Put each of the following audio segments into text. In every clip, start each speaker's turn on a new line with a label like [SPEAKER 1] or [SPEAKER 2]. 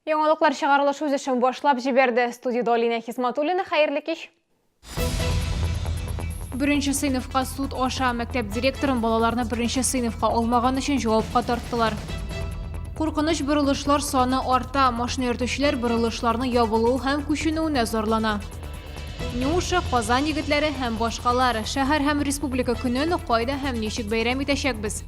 [SPEAKER 1] Яңалыклар чыгарылыш үз эшен башлап җибәрде. Студиядә Алинә Хисматуллина, хәерле кич. Беренче сыйныфка суд аша мәктәп директорын балаларны беренче сыйныфка алмаган өчен җавапка тарттылар. Куркыныч борылышлар саны арта, машина йөртүчеләр борылышларның ябылуы һәм күченүенә зарлана. Нюша, Казан егетләре һәм башкалар. Шәһәр һәм республика көнен кайда һәм ничек бәйрәм итәчәкбез?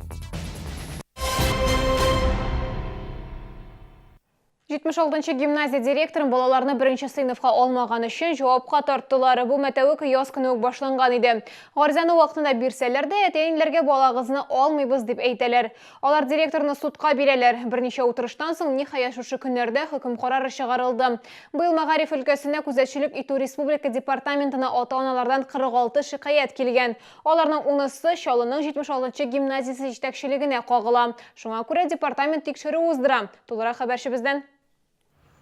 [SPEAKER 1] 76 нчы гимназия директорын балаларны беренче сыйныфка алмаган өчен җавапка тарттылар. Бу мәтәвек яз көне үк башланган иде. Гаризаны вакытында бирсәләр дә, әти-әниләргә балагызны алмыйбыз дип әйтәләр. Алар директорны судка бирәләр. Берничә утырыштан соң, ниһаять, шушы көннәрдә хөкем карары чыгарылды. Быел мәгариф өлкәсенә күзәтчелек итү республика департаментына ата-аналардан 46 шикаять килгән. Аларның унысы Чаллының 76 нчы гимназиясе җитәкчелегенә кагыла. Шуңа күрә департамент тикшерү уздыра. Тулырак хәбәрчебездән.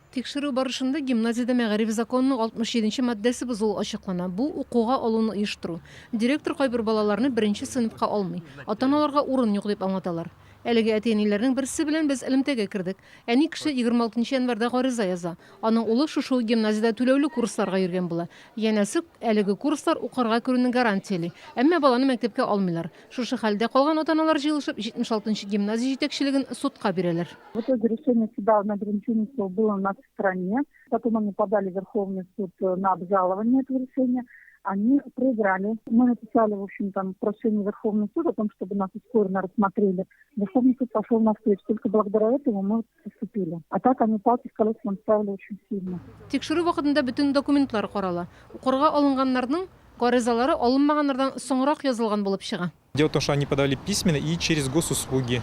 [SPEAKER 2] Тикшерү барышында гимназиядә мәгариф законының 67 нче маддәсе бозылу ачыклана, бу, укуга алуны оештыру. Директор кайбер балаларны беренче сыйныфка алмый. Ата-аналарга урын юк дип аңлаталар. Әлеге әти-әниләрнең берсе белән без элемтәгә кердек. Әни кеше 26 нчы январьда гариза яза. Аның улы шушы ук гимназиядә түләүле курсларга йөргән була. Янәсе, әлеге курслар укырга керүне гарантияли. Әмма баланы мәктәпкә алмыйлар. Шушы хәлдә калган ата-аналар җыелышып 76 нчы гимназия җитәкчелеген судка бирәләр.
[SPEAKER 3] В итоге решение суда на Беренчинского было на стороне. Потом они подали в Верховный суд на обжалование этого решения. Они проиграли. Мы написали, в общем, там прошение в Верховный суд о том, чтобы нас ускоренно рассмотрели. Верховный суд пошел навстречу. Только благодаря этому мы поступили. А так они палки в колеса нам ставили очень сильно.
[SPEAKER 2] Тикшерү вакытында бөтен документлар карала. Укырга алынганнарның гаризалары алынмаганнардан соңрак язылган булып чыга.
[SPEAKER 4] Дело в том, что они подали письменно и через госуслуги.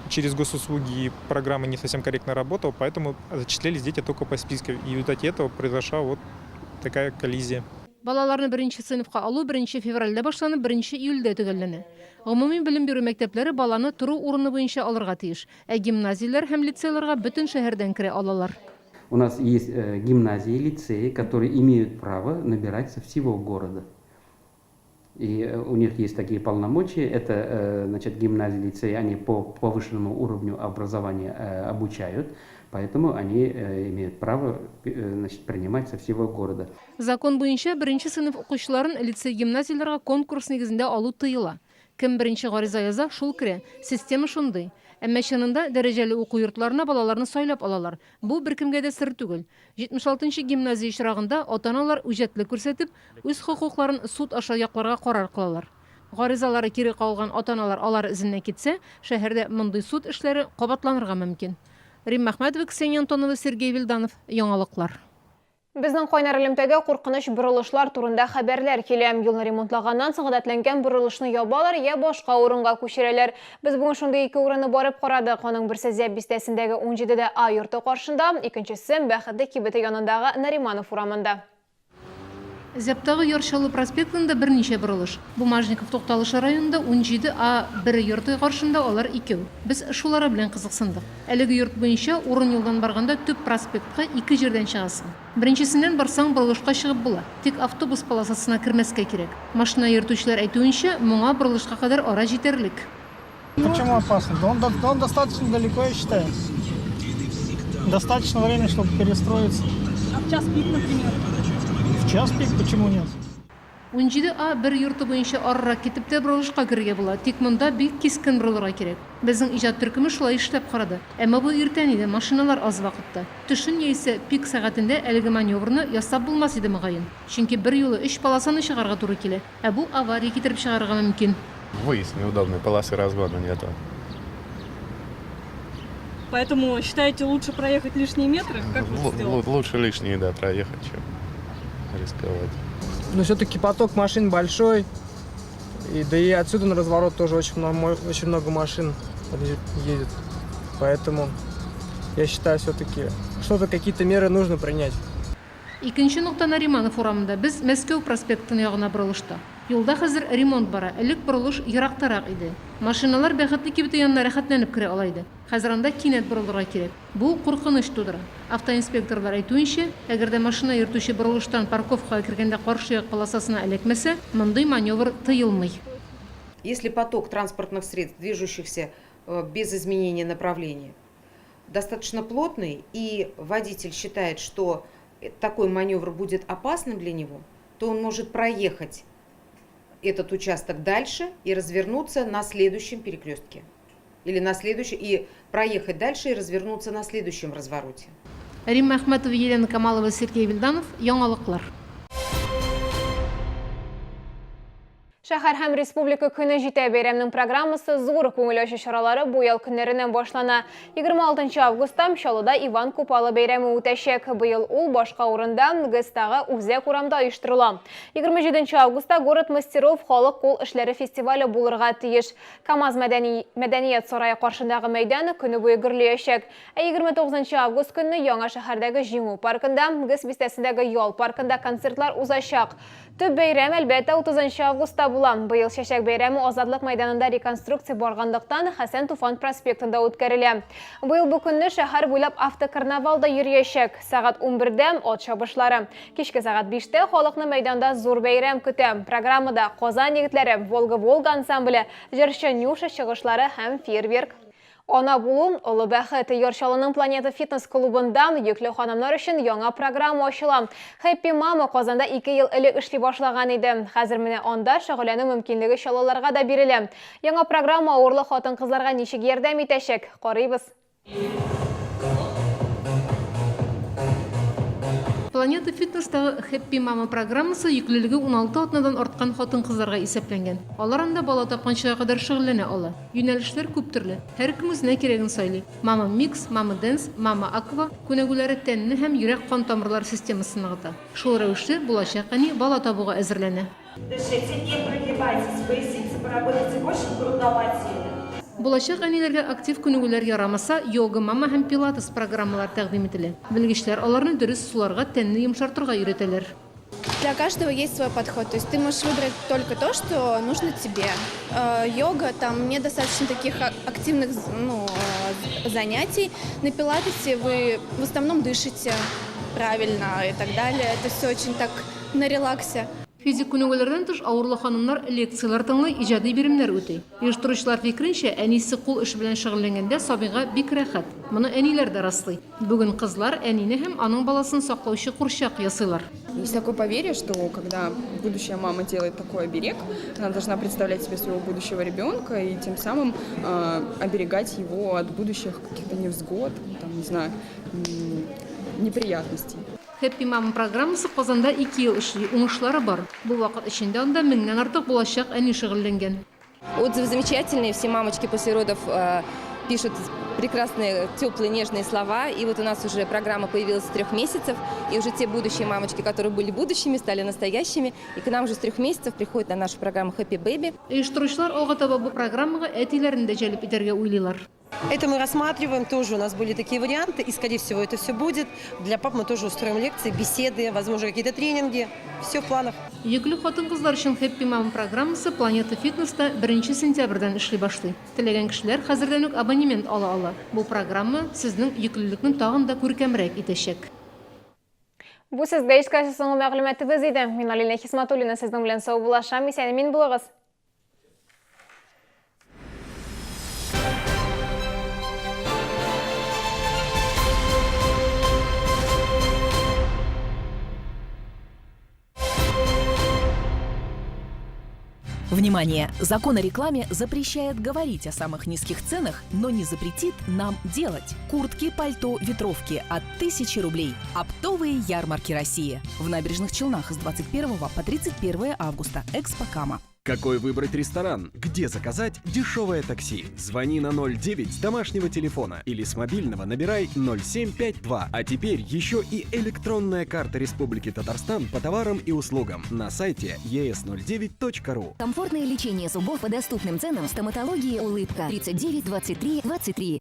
[SPEAKER 4] Через госуслуги программа не совсем корректно работала, поэтому зачислялись дети только по списку. И в результате этого произошла вот такая коллизия.
[SPEAKER 2] Балаларны беренче сыйныфка алу беренче февральдә башланып, беренче июльдә төгәлләнә. Гомуми белем бирү мәктәпләре баланы тору урыны буенча алырга тиеш, ә гимназияләр һәм лицейларга бөтен шәһәрдән керә алалар.
[SPEAKER 5] У нас есть гимназии, лицеи, которые имеют право набирать со всего города. И у них есть такие полномочия. Это, значит, гимназии, лицеи, они по повышенному уровню образования обучают, поэтому они имеют право, значит, принимать со всего города.
[SPEAKER 2] Закон буенча, беренче сыйныф укучыларын лицей-гимназияләргә конкурс нигезендә алу тыела. Кем беренче гариза яза, шул керә. Система шундый. Әмма чынында дәрәҗәле уку йортларына балаларны сайлап алалар. Бу беркемгә дә сер түгел. 76 нчы гимназия очрагында ата-аналар үҗәтлек күрсәтеп, үз хокукларын суд аша якларга карар кылалар. Гаризалары кире кагылган ата-аналар алар эзеннән китсә, шәһәрдә мондый суд эшләре кабатланырга мөмкин. Римма Әхмәтова, Ксения Антонова, Сергей Вильданов, Яңалыклар.
[SPEAKER 1] Безнең кайнар элемтәгә куркыныч борылышлар турында хәбәрләр килә. Юлны ремонтлаганнан соң гадәтләнгән борылышны ябалар я башка урынга күчерәләр. Без бүген шундый ике урынны барып карадык. Аның берсе Зәб бистәсендәге 17 дә А йорты каршында, икенчесе, Бәхетле кибете янындагы Нариманов урамында.
[SPEAKER 2] Зәбтагы Яр Чаллы проспектында берничә борылыш. Бумажников тукталышы районында 17 А бер йорты каршында алар икәү. Без шулары белән кызыксындык. Әлеге йорт буенча урын юлдан барганда төп проспектка ике җирдән чыгасың. Беренчесеннән барсаң, борылышка чыгып була. Тик автобус полосасына кермәскә кирәк. Машина йөртүчеләр әйтүенчә, моңа борылышка кадәр ара җитәрлек.
[SPEAKER 6] Почему опасно? Он, он достаточно далеко, я считаю. Достаточно времени, чтобы перестроиться.
[SPEAKER 7] А в час пик, например?
[SPEAKER 6] В час пик почему нет?
[SPEAKER 2] 17 А бер йорты буенча арырак китеп тә борылышка керергә була, тик монда бик кискен борылырга кирәк. Безнең иҗат төркеме шулай эшләп карады. Әмма бу иртән иде, машиналар аз вакытта. Төшен яисә пик сәгатендә әлеге маневрны ясап булмас иде мөгаен. Чөнки берьюлы өч полосаны чыгарга туры килә. Ә бу авария китереп чыгарырга мөмкин.
[SPEAKER 8] Выезд неудобный, полосы разгона нету.
[SPEAKER 7] Поэтому считаете, лучше проехать лишние метры? Как вы сделали?
[SPEAKER 8] Лучше лишние, да, проехать, чем рисковать.
[SPEAKER 9] Но все-таки поток машин большой, и, да и отсюда на разворот тоже очень много машин едет. Поэтому я считаю, все-таки что-то, какие-то меры нужно принять.
[SPEAKER 2] Икенче нокта Нариманов урамында, без Мәскәү проспектын ягына борылышта. Юлда хәзер ремонт бара, элек борылыш ерактарак иде. Машиналар Бәхетле кибете янына рәхәтләнеп керә ала иде. Хәзер анда кинәт борылырга кирәк. Бу куркыныч тудыра. Автоинспекторлар әйтүенчә, әгәр дә машина йөртүче борылыштан парковкага кергәндә каршы як полосасына эләкмәсә, мондый маневр тыелмый.
[SPEAKER 10] Если поток транспортных средств, движущихся без изменения направления, достаточно плотный и водитель считает, что такой маневр будет опасным для него, то он может проехать этот участок дальше и развернуться на следующем перекрестке. Или на следующем, и проехать дальше и развернуться на следующем развороте.
[SPEAKER 2] Римма Әхмәтова, Елена Камалова, Сергей Вильданов, Яңалыклар.
[SPEAKER 1] Шәһәр һәм республика көне җитә. Бәйрәмнең программасы зур. Күңел ачу чаралары бу ял көннәреннән башлана. 26 августта Чаллыда Иван Купала бәйрәме үтәчәк. Быел ул башка урында, ГЭСтагы Үзәк урамда оештырыла. 27 августта Город мастеров халык кул эшләре фестивале булырга тиеш. КАМАЗ мәдәни мәдәният сарае каршындагы мәйдан көне буе гөрлиячәк. Ә 29 август көнне Яңа шәһәрдәге Җиңү паркында, ГЭС бистәсендәге Ял паркында концертлар узачак. Төп бәйрәм, әлбәттә, 30 нчы августта була. Быел Чәчәк бәйрәме Азатлык мәйданында реконструкция барганлыктан, Хәсән Туфан проспектында үткәрелә. Быел бу көнне шәһәр буйлап автокарнавал да йөриячәк. Сәгать унбердә, ат чабышлары. Кичке сәгать биштә халыкны мәйданда зур бәйрәм көтә. Программада, Казан егетләре, Волга-Волга ансамбле, җырчы Нюша чыгышлары һәм фейерверк. Ана булу, олы бәхет. Яр Чаллының Планета фитнес клубында йөкле ханымнар өчен яңа программа ачыла. Happy Mama Казанда ике ел элек эшли башлаган иде. Хәзер менә анда шөгыльләнү мөмкинлеге чаллыларга да бирелә. Яңа программа авырлы хатын-кызларга ничек ярдәм итәчәк? Карыйбыз.
[SPEAKER 2] Планета фитнестагы Happy Mama программасы йөклелеге 16 атнадан арткан хатын-кызларга исәпләнгән. Алар анда бала тапканчыга кадәр шөгыльләнә ала. Юнәлешләр күп төрле. Һәркем үзенә кирәген сайлый. Мама микс, мама дэнс, мама аква күнегүләре тәнне һәм йөрәк-кан тамырлары системасын ныгыта. Шул рәвешле, булачак әни бала табуга әзерләнә.
[SPEAKER 11] Дышите, не прогибайтесь поясницы, поработайте больше в грудном отделе.
[SPEAKER 2] Булачак әниләргә актив күнегүләр ярамаса, йога, мама һәм пилатес программалары тәкъдим ителә. Белгечләр аларны дөрес суларга, тәнне йомшартырга өйрәтәләр.
[SPEAKER 12] Для каждого есть свой подход, то есть ты можешь выбрать только то, что нужно тебе. Э, йога, там мне достаточно таких активных ну, э, занятий. На пилатесе вы в основном дышите правильно и так далее. Это все очень так на релаксе.
[SPEAKER 2] Физик күнегүләрдән тыш, авырлы ханымнар лекцияләр тыңлый, иҗади биремнәр үти. Оештыручылар фикеренчә, әнисе кул эше белән шөгыльләнгәндә сабыйга бик рәхәт. Моны әниләр дә раслый. Бүген кызлар әнине һәм аның баласын саклаучы курчак ясыйлар.
[SPEAKER 13] Есть такое поверье, что когда будущая мама делает такой оберег, она должна представлять себе своего будущего ребенка и тем самым э, оберегать его от будущих каких-то невзгод, там, не знаю, неприятностей.
[SPEAKER 2] Happy Mama программасы Казанда ике ел эшли, уңышлары бар. Бу вакыт эчендә анда меңнән артык булачак әни шөгыльләнгән.
[SPEAKER 14] Отзывы замечательные, все мамочки после родов э, пишут прекрасные, теплые, нежные слова. И вот у нас уже программа появилась с трех месяцев, и уже те будущие мамочки, которые были будущими, стали настоящими. И к нам уже с трех месяцев приходят на нашу программу Happy Baby.
[SPEAKER 2] Оештыручылар алга таба бу программага әтиләрне дә җәлеп итәргә уйлыйлар.
[SPEAKER 15] Это мы рассматриваем тоже, у нас были такие варианты, и, скорее всего, это все будет. Для пап мы тоже устроим лекции, беседы, возможно, какие-то тренинги. Все в планах.
[SPEAKER 2] Йөкле хатын-кызлар өчен Happy Mom программасы Планета Фитнеста беренче сентябрьдән эшли башлый. Теләгән кешеләр хәзердән үк абонемент ала ала. Бу программа сезнең йөклелекне тагын да күркәмрәк итәчәк.
[SPEAKER 1] Бу сезгә искә соңгы мәгълүматыбыз иде. Мин Алинә Хисматуллина сезнең белән саубуллашам. Исән-имин булыгыз.
[SPEAKER 16] Внимание! Закон о рекламе запрещает говорить о самых низких ценах, но не запретит нам делать. Куртки, пальто, ветровки от 1000 рублей. Оптовые ярмарки России. В набережных Челнах с 21 по 31 августа. Экспо Кама.
[SPEAKER 17] Какой выбрать ресторан? Где заказать дешевое такси? Звони на 09 с домашнего телефона или с мобильного набирай 0752. А теперь еще и электронная карта Республики Татарстан по товарам и услугам на сайте es09.ru.
[SPEAKER 18] Комфортное лечение зубов по доступным ценам в стоматологии «Улыбка» 39 23 23.